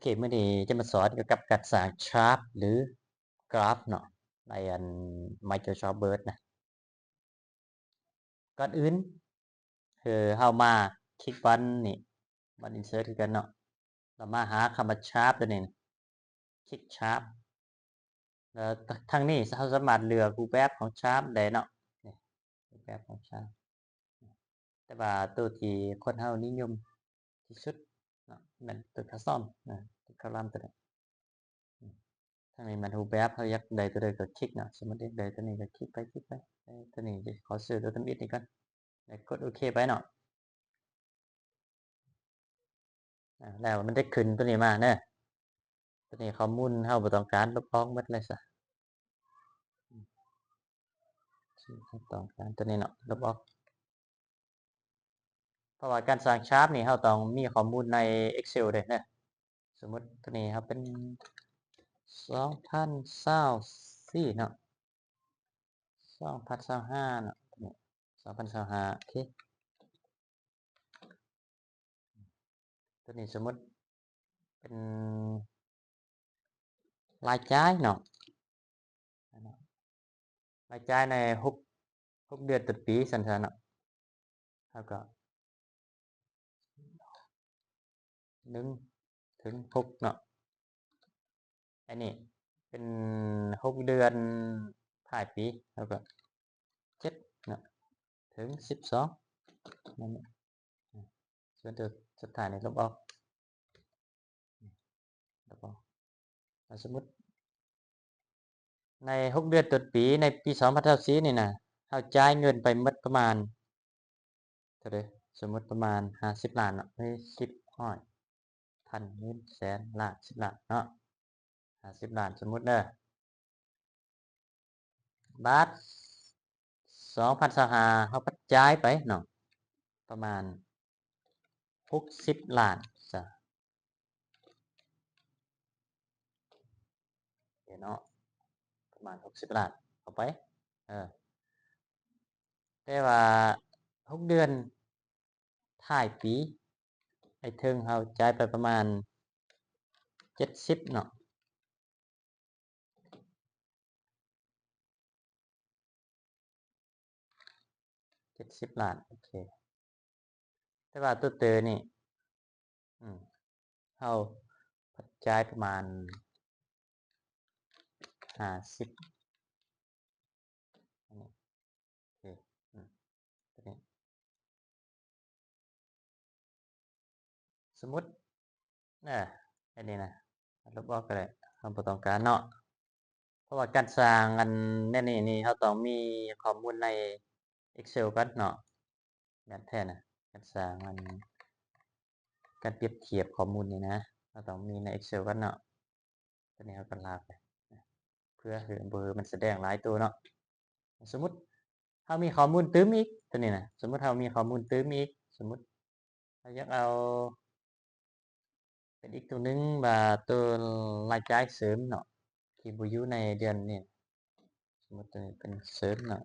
ເຄ ມື້ນີ້ຈະມາສອນກ່ຽວກັບການສ້າງຊາບ ຫຼື ກຣາຟເນາະ ໃນອັນ Microsoft Word ນະ. ກ່ອນອື່ນຄືເຮົາມາຄລິກບ່ອນນີ້ ບ່ອນ Insert ຄືກັນເນາະ ແລ້ວມາຫາຄຳວ່າ Chart ຕົວນີ້ ຄລິກ Chart ແລ້ວທາງນີ້ເຮົາສາມາດເລືອກຮູບແບບຂອງ Chart ໄດ້ເນາະ ນີ້ ຮູບແບບຂອງ Chart ແຕ່ວ່າໂຕທີ່ຄົນເຮົານິຍົມທີ່ສຸດເນາະ ແມ່ນໂຕ Custom ນະ ໂຕ Column ຕົວນີ້. ທາງນີ້ແມ່ນຮູບແບບ ເຮົາຢາກໄດ້ຕົວໃດກໍຄລິກເນາະ ສົມມຸດຢາກໄດ້ຕົວນີ້ກໍຄລິກໄປ ຄລິກໄປ ເອີ ຕົວນີ້ຈະຂໍຊື້ຕົວທຳອິດນີ້ກ່ອນ ແລ້ວກົດໂອເຄໄປເນາະ. ອາ ແລ້ວມັນຈະຂຶ້ນຕົວນີ້ມາເດີ ຕົວນີ້ຂໍ້ມູນເຮົາບໍ່ຕ້ອງການ ລົບອອກໝົດເລີຍຊະ ອືມ ບໍ່ຕ້ອງການຕົວນີ້ເນາະ ລົບອອກ. ເພາະວ່າການສ້າງຊາບນີ້ເຮົາຕ້ອງມີຂໍ້ມູນໃນ Excel ເດ້ເນາະ. ສົມມຸດຕົວນີ້ເຮົາເປັນ ສອງພັນຊາວສີ່ເນາະ ສອງພັນຊາວຫ້າເນາະ ສອງພັນຊາວຫ້າ ໂອເຄ. ຕົວນີ້ສົມມຸດເປັນລາຍຈ່າຍເນາະ ລາຍຈ່າຍໃນຫົກ ຫົກເດືອນຕົ້ນປີຊັ້ນຊະເນາະ ເຮົາກໍ ໜຶ່ງເຖິງຫົກເນາະ ອັນນີ້ເປັນຫົກເດືອນທ້າຍປີ ເຮົາກໍ ເຈັດເນາະ ເຖິງສິບສອງ ນັ້ນແຫຼະ ອາ ສ່ວນຕົວສຸດທ້າຍນີ້ລົບອອກ ລົບອອກ. ອາ ສົມມຸດໃນຫົກເດືອນຕົ້ນປີ ໃນປີສອງພັນຊາວສີ່ນີ້ນະ ເຮົາຈ່າຍເງິນໄປໝົດປະມານເທົ່າໃດ? ສົມມຸດປະມານຫ້າສິບລ້ານເນາະ ເອີ ສິບ ຮ້ອຍ ພັນ ໝື່ນ ແສນ ລ້ານ ສິບລ້ານເນາະ ຫ້າສິບລ້ານ ສົມມຸດເດີ. ບາດສອງພັນຊາວຫ້າ ເຮົາພັດຈ່າຍໄປເນາະ ປະມານຫົກສິບລ້ານຊະ ເນາະ ປະມານຫົກສິບລ້ານ ເຂົ້າໄປ ເອີ ແຕ່ວ່າຫົກເດືອນທ້າຍປີ ໄອ້ເທິງເຮົາຈ່າຍໄປປະມານເຈັດສິບເນາະ ເຈັດສິບລ້ານ ໂອເຄ. ແຕ່ວ່າຕົວເຕີນີ້ ອືມ ເຮົາພັດຈ່າຍປະມານຫ້າສິບ ອັນນີ້ ໂອເຄ ອືມ ຕົວນີ້ ສົມມຸດ ເອີ ອັນນີ້ນະ ລົບອອກກໍໄດ້ ເຮົາບໍ່ຕ້ອງການເນາະ ເພາະວ່າການສ້າງອັນແນວນີ້ນີ້ ເຮົາຕ້ອງມີຂໍ້ມູນໃນ Excel ກ່ອນເນາະ ແມ່ນແທ້ນະ ການສ້າງອັນ ການປຽບທຽບຂໍ້ມູນນີ້ນະ ເຮົາຕ້ອງມີໃນ Excel ກ່ອນເນາະ. ຕົວນີ້ເຮົາກໍລາກໄປ ເພື່ອໃຫ້ ບໍ່ໃຫ້ມັນສະແດງຫຼາຍໂຕເນາະ. ສົມມຸດເຮົາມີຂໍ້ມູນຕື່ມອີກ ຕົວນີ້ນະ ສົມມຸດເຮົາມີຂໍ້ມູນຕື່ມອີກ ສົມມຸດເຮົາຢາກເອົາເປັນອີກຕົວໜຶ່ງ ວ່າຕົວລາຍຈ່າຍເສີມເນາະ ທີ່ບໍ່ຢູ່ໃນເດືອນນີ້ ສົມມຸດຕົວນີ້ເປັນເສີມເນາະ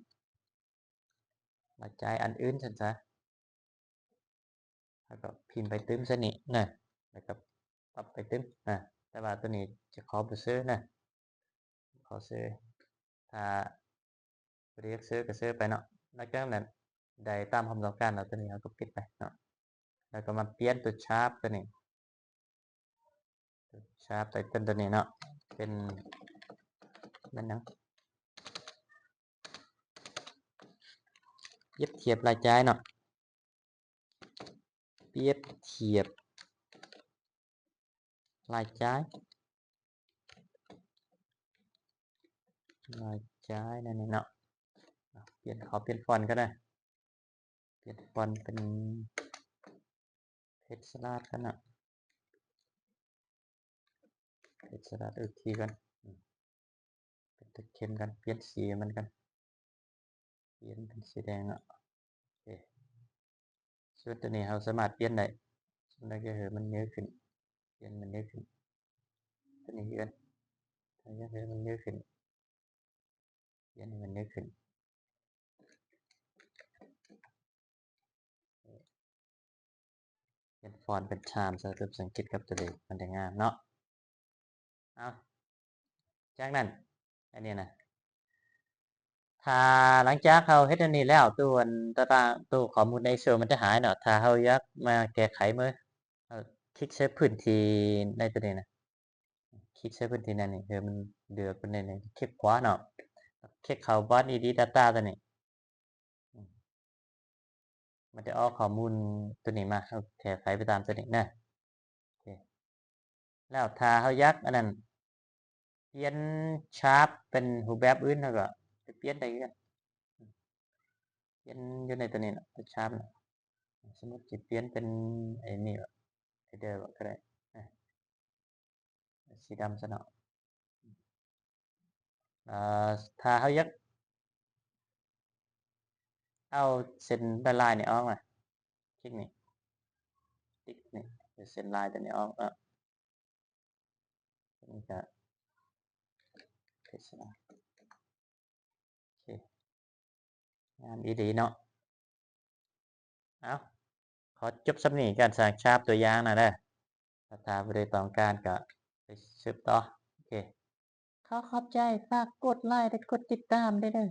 ລາຍຈ່າຍອັນອື່ນຊັ້ນຊະ ແລ້ວກໍພິມໄປຕື່ມໃສ່ນີ້ນະ ແລ້ວກໍປັບໄປຕື່ມນະ ແຕ່ວ່າຕົວນີ້ຈະຂໍບໍ່ເຊີນະ ຂໍເຊີ ຖ້າບໍ່ໄດ້ຢາກເຊີກໍເຊີໄປເນາະ. ຫຼັງຈາກນັ້ນໄດ້ຕາມຄວາມຕ້ອງການແລ້ວ ຕົວນີ້ເຮົາກໍປິດໄປເນາະ ແລ້ວກໍມາປ່ຽນຕົວຊາບຕົວນີ້ ຊາບໄຕເຕິນຕົວນີ້ເນາະ ເປັນ ແມ່ນຫຍັງ? ປຽບທຽບລາຍຈ່າຍເນາະ ປຽບທຽບລາຍຈ່າຍ ລາຍຈ່າຍແນວນີ້ເນາະ ປ່ຽນ ຂໍປ່ຽນຟອນກໍໄດ້ ປ່ຽນຟອນເປັນ ເພັດສະຫຼາດກັນເນາະ ເພັດສະຫຼາດ ໂອເຄ ກ່ອນ ເປັນຕົວເຂັ້ມກັນ ປ່ຽນສີມັນກັນ ປ່ຽນເປັນສີແດງເນາະ ໂອເຄ. ສ່ວນຕົວນີ້ເຮົາສາມາດປ່ຽນໄດ້ ສ່ວນໃດກໍໃຫ້ມັນເຍີຂຶ້ນ ປ່ຽນມັນເຍີຂຶ້ນ ຕົວນີ້ຄືກັນ ຢາກໃຫ້ມັນເຍີຂຶ້ນ ປ່ຽນໃຫ້ມັນເຍີຂຶ້ນ ປ່ຽນ ຟອນເປັນ Times ໃສ່ພາສາອັງກິດກັບຕົວເລກ ມັນຈະງາມເນາະ. ເອົາ ຈາກນັ້ນ ອັນນີ້ນະ ຖ້າຫຼັງຈາກເຮົາເຮັດອັນນີ້ແລ້ວ ໂຕອັນ Data ໂຕຂໍ້ມູນໃນ Excel ມັນຈະຫາຍເນາະ. ຖ້າເຮົາຢາກມາແກ້ໄຂເໝິ ເຮົາຄລິກໃສ່ພື້ນທີ່ໃນໂຕນີ້ນະ ຄລິກໃສ່ພື້ນທີ່ນັ້ນນີ້ ເພື່ອມັນເລືອກເປັນໃນ ຄລິກຂວາເນາະ ຄລິກເຂົ້າ Bot Edit Data ໂຕນີ້ ອືມ ມັນຈະອອກຂໍ້ມູນໂຕນີ້ມາ ເຮົາແກ້ໄຂໄປຕາມໂຕນີ້ນະ. ໂອເຄ ແລ້ວຖ້າເຮົາຢາກອັນນັ້ນ ປ່ຽນ Chart ເປັນຮູບແບບອື່ນ ເຮົາກໍໄປປ່ຽນໄດ້ຄືກັນ ປ່ຽນຢູ່ໃນໂຕນີ້ນະ Chart ນະ. ສົມມຸດຊິປ່ຽນເປັນໄອ້ນີ້ Header ກໍໄດ້ ອາ ສີດຳຊະເນາະ. ເອີ ຖ້າເຮົາຢາກເອົາເສັ້ນລາຍໆນີ້ອອກນະ ຄລິກນີ້ ຕິກນີ້ ເສັ້ນລາຍຕົວນີ້ອອກ ເອີ ນີ້ກະ ໂອເຄ ງາມອີ່ຫຼີເນາະ. ເອົາ ຂໍຈົບສ່ຳນີ້ ການສ້າງ Chart ຕົວຢ່າງນະເດີ. ຖ້າຜູ້ໃດຕ້ອງການກໍໄປສືບຕໍ່. ໂອເຄ ຂໍຂອບໃຈ. ຝາກກົດໄລ ແລະ ກົດຕິດຕາມໄດ້ເດີ.